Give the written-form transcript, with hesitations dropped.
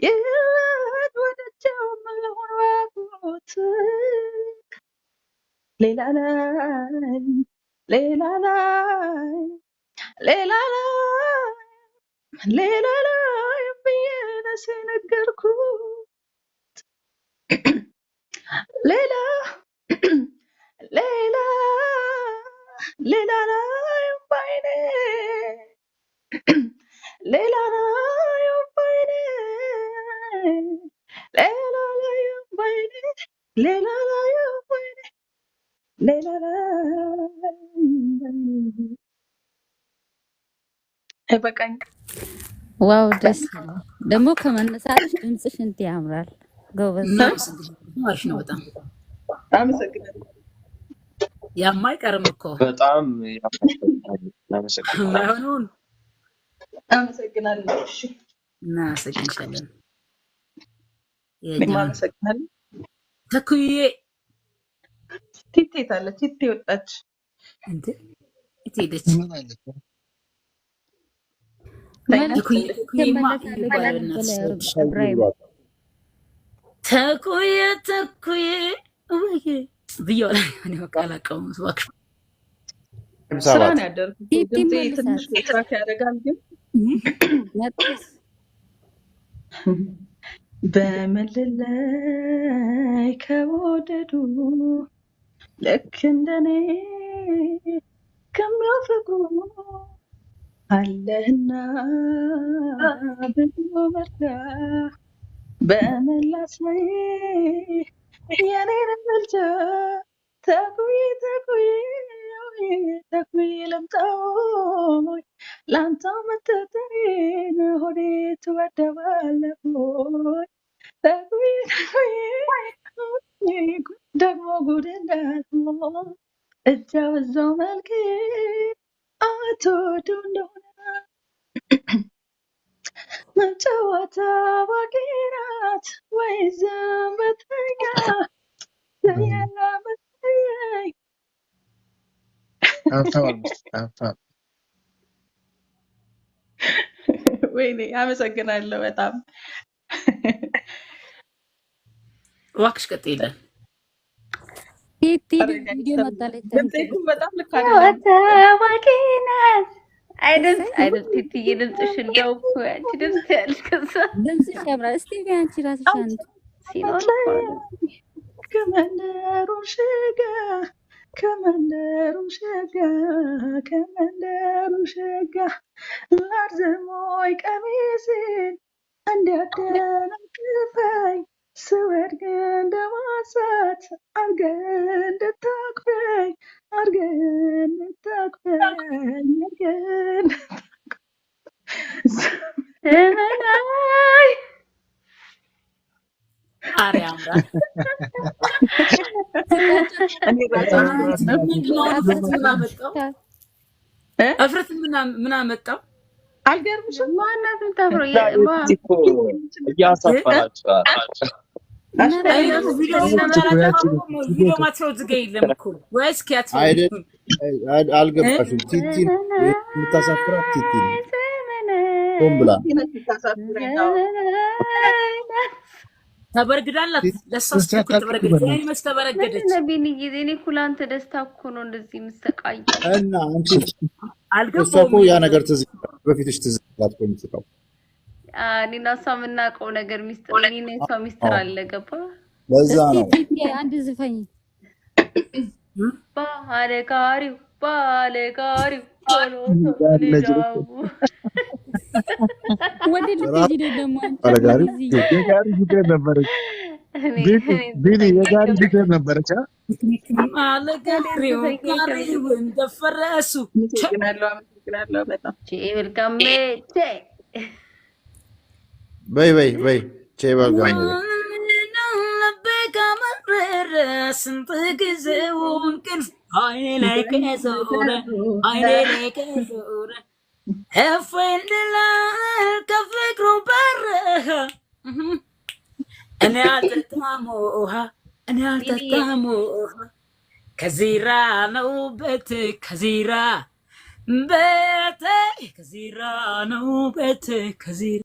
የት ወደጀው ምን ልሆን ሌላ ላይ ሌላ ላይ ሌላ ላይ ሌላ ላይ ብዬ ለሰው ነገርኩት። ሌላ ሌላ ሌላ ላይ ባይኔ ሌላ ላይ ባይኔ ሌላ ላይ ባይኔ ሌላ ላይ ባይኔ ሌላ ላይ ባይኔ። አይበቃኝ። Wow፣ ደስ ይላል። ደግሞ ከመነሳትሽ ድምፅሽ እንዲህ ያምራል። ጎበዝ። እናመሰግናለን። አሪፍ ነው በጣም። አመሰግናለሁ። ያማ አይቀርም እኮ። በጣም ያመሰግናል። እናመሰግናለን። የማይሆነውን አመሰግናለሁ። እሺ። እናመሰግንሻለን። እኔም የኛውን አመሰግናለሁ። ተኩዬ። ቲቴ አለ፣ ቲቴ ወጣች። እንዴ፣ የት ሄደች? ምን አለች? መልስ። ተኩዬ፣ ተኩዬማ ትመለሳለች ይባላል። ብለህ በእናትሽ ሰዎች እብራሂም። ተኩዬ፣ ተኩዬ ወይ ብዬዋለሁ። እኔ በቃ አላውቀውም እባክሽ። ስራ ሰባት ነው ያደርኩት። ቲቲ ድምፄ ትንሽ መልሳት crack ያደርጋል ግን። መጣች። በምልል ላይ ከወደዱ ልክ እንደኔ ከሚያፈቅሩ አለህና ብዙ መርዳ በመላስ ላይ የኔን ምልጃ ተኩዬ፣ ተኩዬ፣ ተኩዬ ልምጣ ለአንተ መተጠሬን ሆዴ ትወደዋለህ ወይ? ተኩዬ፣ ተኩዬ፣ ደግሞ ጉድ እንዳትሆን እጃው እዛው መልኬ አትወዱ እንደሆነ ጨዋታ አዋቂ ናት ወይ ዘመተኛ ያለመተየኝ። ሀብታም አልኩት፣ ሀብታም። ወይኔ፣ አመሰግናለሁ በጣም። እባክሽ ቀጥይልን። ቲቲ አረጋ ቪዲዮ መጣለች። ድምፄ እኮ በጣም ልክ አይደለም። ጨዋታ አዋቂ ናት። አይ ድምፅ፣ አይ ድምፅ፣ ቲቲዬ ድምፅሽ እንደው እኮ ያንቺ ድምፅ ያለሽ ከዛ ድምፅሽ ያምራል። እስቲ አንቺ ራስሽ አንድ ሲኖር እኮ ነው። ከመንደሩ ሸጋ፣ ከመንደሩ ሸጋ፣ ከመንደሩ ሸጋ ላርዝሞይ ቀሚሴን እንዲያደናቅፈኝ ስወድቅ እንደማንሳት አርገህ እንድታቅፈኝ፣ አርገህ እንድታቅፈኝ፣ አርገህ ዘመናዊ። ኧረ ያምራል። እኔ ራሴ ምንድን ነው አሁን እፍረት ምን አመጣው? እ? እፍረት ምን አመጣው? አልገርምሽም? ማናት የምታፍረው? እኮ እያሳፈራችኋል። እኔ ደግሞ ቪዲዮ ስለማላጠፋ ቪዲዮ ማትረው ዝጋ የለም እኮ ወይስ ኪያት? አይደል፣ አልገባሽም። ቲቲ የምታሳፍራት ቲቲ ሆን ብላ። የምታሳፍረኝ ነው። ተበርግዳላት። ለእሷ ስትል እኮ ተበረገደች። የኔ መች ተበረገደች? ምንድን ነው ቢንዬ? እኔ እኮ ለአንተ ደስታ እኮ ነው እንደዚህ የምሰቃየው። እና አንቺ እሷ አልገባውም። እኮ ያ ነገር ትዝ በፊትሽ ትዝ ይላት እኮ የምትስቀው። እኔና እሷ የምናውቀው ነገር ሚስጥር፣ እኔና እሷ ሚስጥር አለ። ገባ? ለዛ እስቲ ነው። ቲቲ አንድ ዝፈኝ። ባለጋሪው፣ ባለጋሪው ቶሎ ቶሎ ልጃው። ወደ ልትሄጂ ነው ደግሞ አንቺ? ባለጋሪው። እዚህ የጋሪ ሹፌር ነበረች። እኔ ቢኒ እኔ ቢኒ ዘፈኝ የጋሪ ሹፌር ነበረች። አ? አለጋሪው ጋሪው እንደፈረሱ። አመሰግናለሁ፣ አመሰግናለሁ በጣም። ቼ መልካም ቼ። በይ በይ በይ ቼ በልጋሜ በይ። ልቤ ከመረረ ስንት ጊዜውን እንቅልፍ አይኔ ላይ ከዞረ፣ አይኔ ላይ ከዞረ፣ እፎይ እንድላል ከፍቅሩ በረሃ እኔ አልጠጣም ውሃ፣ እኔ አልጠጣም ውሃ፣ ከዚራ ነው ቤት፣ ከዚራ ቤቴ፣ ከዚራ ነው ቤቴ ከዚራ።